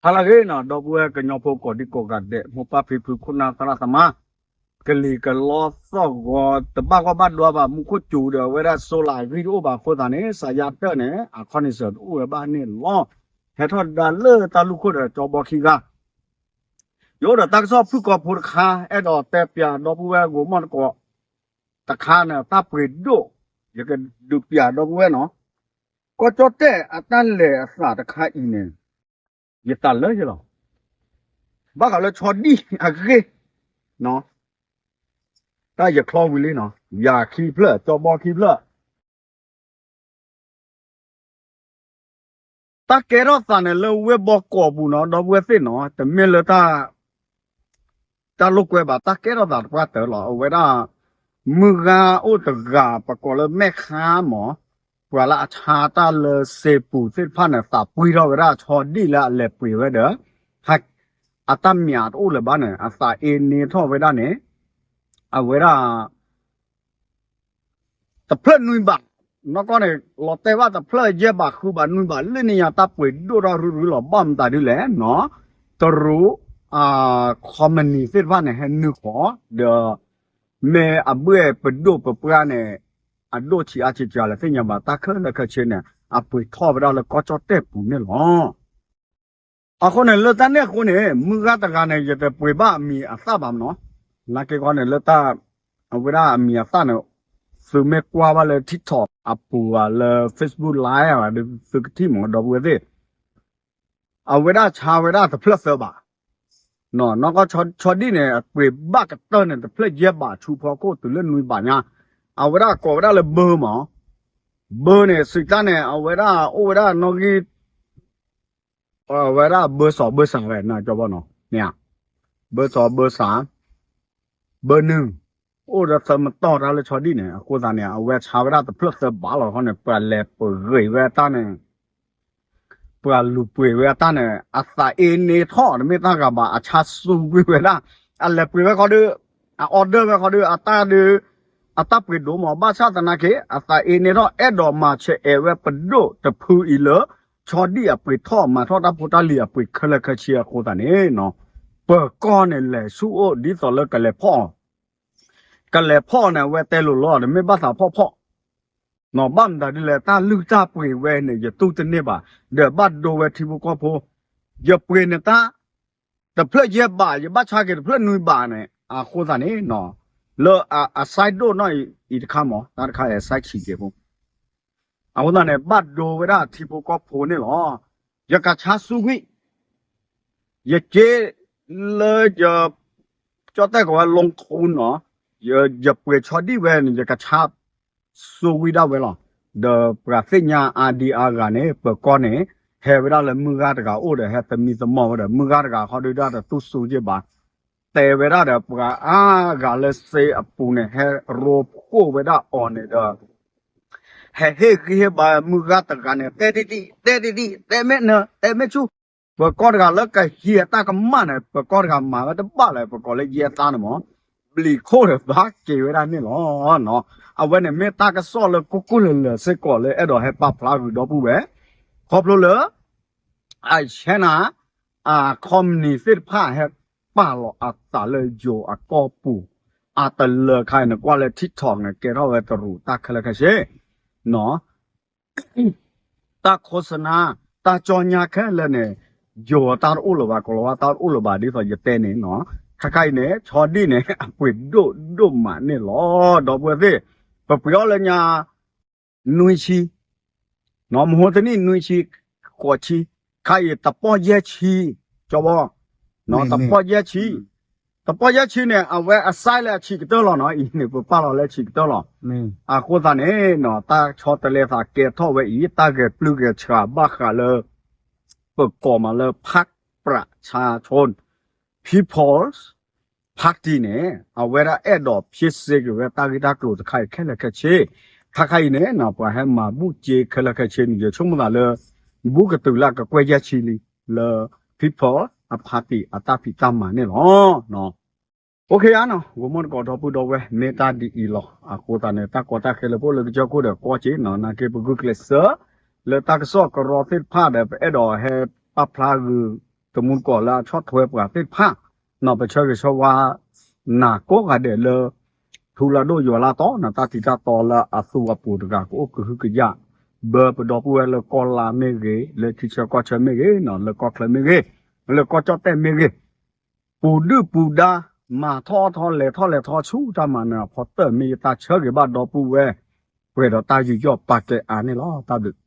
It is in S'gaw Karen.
ဟါလၢအဂ့ၤနီၤ ဒီပုၢ်ဝဲၢ်ကညီဖိကိးဒံကိးဂၤဒဲး မိၢ်ပၢ်ဖံဖုခိၣ်နၢ်သရၣ်သမါ ကလံၤကလီသီၣ်ဂီၤ တဘၣ်ဂီၢ်ဘၣ်ဒွါဘၣ် မူခိၣ်စူၤဒီး အဝဲဒၣ်စိလးဂံၢ်တအိၣ်ဘၣ်အဃိသတးန့ၣ် စးယါတၢၢ်န့ၣ် အခီၣ်နံၣ်စၢၤတအိၣ်ဝဲဘၣ်န့ၣ်လီၤ. ဟဲထီၣ်ဒါလၢတၢ်လူၢ်ခိၣ်ဒီးကၠီဘီခံဂၤ ယအိၣ်ဒီးတၢ်ကစီၣ်ဖုၣ်ကိာ်ဖိတခါ အဲၣ်ဒိးတဲပၠးဒီပုၢ်ဝဲၢ်ဂိၤမီၢ်တကိး တခါန့ၣ် တၢ်ပှ့ၤဒိၣ် ယကဒုးပၠးဒီပုၢ်ဝဲၢ်နီၤ ကီၢ်ကၠီၣ်တဲၣ်အတၢ်လဲၤအသးတခါအံၤန့ၣ် ယသးလၢယလီၤ. ဘၣ်ဃးလၢဆီဒံၣ်အဂ့ၢ် တၢ်ယချီဝံၤလံနီၤ ယၤခံဖျၢၣ် ကၠီဘီခံဖျၢၣ် တၢ်ကဲထီၣ်သးန့ၣ်လၢဝ့ၢ်ဘီကီးပူၤနီၤ ဒီပုၢ်ဝဲၢ်သ့ၣ်နီၤ တမ့ၢ်လၢ တၢ်လိာ်ကွဲဘၣ် တၢ်ကဲထီၣ်သးတပှၢ်တၢၢ်လီၤ. အဝဲဒၣ် မုၢ်ဂၤအိၣ်တဂၤ ပကိးလၢမဲၣ်ခါမး ပှၤလၢအဆါတၢ်လၢစ့ပူၤသ့ၣ်တဖၣ်န့ၣ် သးပှံၢ်ထီၣ်ဝဲဒၣ်ဆီဒံၣ်လၢအလဲၤပှ့ၤဝဲဒီး အတၢ်မၠးတအိၣ်လၢၤဘၣ်န့ၣ် အသးအ့န့ထီၣ်ဝဲဒၣ်န့ၣ် အဝဲဒၣ် တဖျၢၣ်နွံဘး နီၢ်ကီၢ်န့ၣ် လီၤတဲာ်ဘၣ်တဖျၢၣ်ယဲၢ်ဘးဃုဘးနွံဘး လၢန့ၣ်ညါတၢ်ပှ့ၤဒိၣ်ထီၣ်ရုရုလီၤ ဘၣ်မတၤဒ်လဲၣ်နီၤ တရူး company သ့ၣ်တဖၣ်န့ၣ် ဟဲနုာ်ဃီၤ ဒီး မ့ၢ်အဘှဲၣ်ပဒိၣ်ပပှၢ်န့ၣ် အဒိၣ်ဆံးအါဆံးစှၤလၢသ့ၣ်ညါဘၣ် တၢ်ခဲလၢာ်ခဲဆ့န့ၣ် အပှ့ၤထီၣ်ဝဲဒၣ်လၢကီၢ်ကၠီၣ်တဲၣ်ပူၤန့ၣ်လီၤ. အဃိန့ၣ် လၢတၢ်န့ၣ်အဃိန့ၣ် မုၢ်ဂၤတဂၤန့ၣ် ယတပှ့ၤဘၣ်အမံၤအသၣ်ဘၣ်မနီၤ, နာ်က့ခီန့ၣ် လၢတၢ် အဝဲဒၣ်အမံၤအသၣ်န့ၣ် သုမ့ၢ်ကွၢ်ဘၣ်လၢ TikTok အပူၤဘၣ်လၢ Facebook Live ဘၣ်ဒီး သုကထံၣ်မး ဒီပုၢ်ဝဲၢ်သ့ၣ် အဝဲဒၣ်ဆါဝဲဒၣ်တဖျၢၣ်သၢဘး, နီၢ်ကီၢ်ဆီဒံၣ်န့ၣ် အပှ့ၤဘၣ်ကတၢၢ်န့ၣ် တဖျၢၣ်ယဲၢ်ဘးဆူဖီခိၣ်တုၤလၢနွံဘးညါ, အဝဲဒၣ်ကိးဝဲဒၣ်လၢဘၢမး, ဘၢန့ၣ် စံးတၢ်န့ၣ် အဝဲဒၣ်အိၣ်ဝဲဒၣ်နီၣ်ဂံၢ် အဝဲဒၣ်ဘၢစီၤဘၢစးဝဲ နကၠီဘီနီၤ, မ့ၢ်ဧါ, ဘၢစီၤဘၢစး ဘၢနုၢ်, အိၣ်ဒီးသၢမတီၢ်တၢ်လၢဆီဒံၣ်န့ၣ် အဃိသတးန့ၣ် အဝဲဆါဝဲဒၣ်တဖျၢၣ်သၢဘးလီၤခီန့ၣ် ပှၤလဲၤပှ့ၤဝဲတၢ်န့ၣ် ပှၤလူၤပှ့ၤဝဲအတၢ်န့ၣ် အသးအ့န့ထီၣ် တမ့ၢ်တၢ်ဂၤဘၣ် အဆါစူကွံာ်ဝဲဒၣ်, အလဲၤပှ့ၤဝဲခီဒီး အ order ဝဲခီဒီး အတၢ်ဒုး အတၢ်ပှ့ၤဒိၣ်မး ဘၣ်ဆၣ်သနာ်က့ အသးအ့န့ထီၣ် အဲၣ်ဒိးမၤဆဲးအဲၣ်ဝဲပဒိၣ်တဖုအံၤလၢ ဆီဒံၣ်အပှ့ၤထီၣ်မၤထီၣ်တၢ်ဖိတၢ်လံၤအပှ့ၤခဲလၢာ်ခဲဆ့အဃိသတးန့ၣ် ပၢၤကီၢ်န့ၣ်လဲၤဆူၣ်အိၣ်ဒ်သိးလၢကလဲၤဖီၣ်အီၤ, ကလဲၤဖီၣ်အီၤန့ၣ် အဝဲတဲလိၤလိၤ တမ့ၢ်ဘၣ်သးဖီၣ်ဖီၣ် ဘၣ်မတၤဒ်လဲၣ် တၢ်လုၢ်တၢ်ပှ့ၤဝဲန့ၣ် ယတူၢ်တန့ၢ်ဘၣ်, ဒီးဘၣ်ဒိဝဲထံဖိကီၢ်ဖိ, ယပှ့ၤန့ၢ်တၢ် တဖျၢၣ်ယဲၢ်ဘး ယဘၣ်ဆါက့ၤတဖျၢၣ်နွံဘးန့ၣ် အဃိသတးန့ၣ် လၢအ အ size ဒိၣ်နီၢ်အံၤတခါမး တၢ်တခါအံၤ size ဆံးက့ၤဖိ အဃိသတးန့ၣ် ဘၣ်ဒိဝဲဒၣ်ထံဖိကီၢ်ဖိန့ၣ်လီၤ. ယကဆါစူကွံာ် ယက့လၢယ ကၠီၣ်တဲၣ်ကဝဲ လီခူနီၤ, ယပှ့ၤဆီဒံၣ်ဝဲန့ၣ် ယကဆါစူကွံာ်ဒၣ်ဝဲလီၤ. ဒီးပှၤသ့ၣ်ညါအါဒံအါဂၤန့ၣ် ပၢၤကီၢ်န့ၣ် ဟဲဝဲဒၣ်လၢမုၢ်ဂၤတဂၤအိၣ်ဒီး ဟဲသမံသမိးဝဲဒီး မုၢ်ဂၤတဂၤခီဒုးဒၣ်တသူၣ်စူၤက့ဘၣ်, တဲဝဲဒၣ်ဒီးပှၤအါဂၤလၢစ့အပူၤန့ၣ် ဟဲရိဖှိၣ်ဝဲဒၣ်အီၤန့ၣ်ဒီး ဟဲဟ့ၣ်ဂံၢ်ဟ့ၣ်ဘါမုၢ်ဂၤတဂၤန့ၣ် တဲဒ်ဒ် တဲဒ်ဒ် တဲမ့ၢ်နၢၤ တဲမ့ၢ်ဆူၣ်, ပၢၤကီၢ်တဂၤလၢကဟံးအတၢ်ကမၣ်န့ၣ် ပၢၤကီၢ်တဂၤမၤဝဲတဘၣ်လၢၤ ပကိးလၢယဲသးန့ၣ်မး, ဘျံးခိၣ်ဒီးဘၣ်က့ၤဝဲဒၣ်န့ၣ်လီၤ. အဝဲန့ၣ်မ့ၢ်တၢ်ကစီၣ်လၢကိၢ်ကိၢ်လၢၤလၢၤစ့ၢ်ကီးလၢအဲၣ်ဒိးဟဲပာ်ဖျါဂုၤဒီပုၢ်ဝဲၢ်, ခီဖျိလၢ အ China အ company သ့ၣ်တဖၣ်ဟဲပာ်လီၤအသးလၢယိၤအကီၢ်ပူၤ အတလၢခါအံၤန့ၣ် ကွၢ်လၢ TikTok န့ၣ် ကဲထီၣ်ဝဲတရူးတၢ်ခဲလၢာ်ခဲဆ့ နီၤ, တၢ်ခိၣ်စနါ တၢ်ကၠီညါခဲလၢာ်န့ၣ် ယိၤတၢ်တအိၣ်လၢၤဘၣ် ကလီၤဝါတၢ်တအိၣ်လၢၤဘၣ် ဒ်သိးယတဲန့ၣ်နီၤ, ခါခါအံၤန့ၣ် ဆီဒံၣ်န့ၣ် အပှ့ၤဒိၣ်ဒိၣ်မးန့ၣ်လီၤ. ဒီပုၢ်ဝဲၢ်သ့ၣ် ပပှ့ၤအီၤလၢညါ နွံဆံ, မဟိတနံၣ်နွံဆံ, ဃိးဆံ, ခါအံၤတပီၢ်ယဲၢ်ဆံ, ကၠီဘီ, တပီၢ်ယဲၢ်ဆံ, တပီၢ်ယဲၢ်ဆံန့ၣ် အဝဲအ size လၢအဆံးကတၢၢ်လီၤနီၤ, အံၤန့ၣ် ပပာ်လီၤလၢအဆံးကတၢၢ်လီၤ. အဃိသတးန့ၣ် တၢ်ဆီတလဲသးကဲထီၣ်ဝဲအံၤ တၢ်ဂဲၤပျုၢ်ဂဲၤဆှးဘၣ်ဃးလၢ ပကိးမးလၢ พรรคประชาชน People's Party န့ၣ် အဝဲဒၣ်အဲၣ်ဒိးဖျ့စ့က့ၤဝဲတၢ်ဂ့ၢ်တၢ်ကျိၤတခါအံၤခဲလၢာ်ခဲဆ့, ခါခါအံၤန့ၣ် ပှၤဟဲမၤဘူၣ်စ့ခဲလၢာ်ခဲဆ့န့ၣ် ယဆိကမိၣ်သးလၢ ဘူးကတုၤလၢကကွဲၢ်ယဲၢ်ဆံလံ လၢ People's Party အတၢ်ဖံးတၢ်မၤန့ၣ်လီၤ. အိၣ်ခ့ဧါနီၤ, ဂီၤမီၢ်တကိးဒီပုၢ်ဒီဝဲၢ် မ့ၢ်တၢ်ဒ်အံၤလီၤ. အဃိသတးန့ၣ် တၢ်ကီတၢ်ခဲလၢပအိၣ်လၢကစၢၢ်ခိၣ်ဒီးကီက့ၤနီၤ, နာ်က့ပဂုာ်ကျဲးစၢး လၢတၢ်ကစီၣ်ကရီသ့ၣ်တဖၣ်ဒီး ပအဲၣ်ဒိးဟဲပာ်ဖျါဂုၤ တမူတကိးလၢအဆီၣ်ထွဲပှၤသ့ၣ်တဖၣ်, နီၢ်ပဆၢဂ့ၤဆၢဝါ နၤကိးဂၤဒဲးလၢ ထူလၢဒိၣ်ယွၤလၢတီ နတၢ်တံၤတၢ်တီလၢအသူအပူၤတဂၤကအိၣ်ကဟုကယာ်, ဘၣ်ပဒီပုၢ်ဝဲၢ်လၢကီၢ်လါမ့ၢ်ဂ့ၤ, လၢထံဆၢကီၢ်ဆၢမ့ၢ်ဂ့ၤ, လၢကီၢ်ချၢမ့ၢ်ဂ့ၤ, လၢကီၢ်ကၠီၣ်တဲၣ်မ့ၢ်ဂ့ၤ, ပူၤဒုၣ်ပူၤဒါ, မၤထီၣ်ထီၣ်လဲၤထီၣ်လဲၤထီၣ်ဆူတၢ်မၤနၢၤအဖီတၢၢ် မ့ၢ်ယတၢ်ဆၢဂ့ၤဘၣ်ဒီပုၢ်ဝဲၢ် ပှဲၤဒီးတၢ်ယူးယီၣ်ပာ်ကဲအါန့ၣ်လီၤ. တၢ်ဘျုး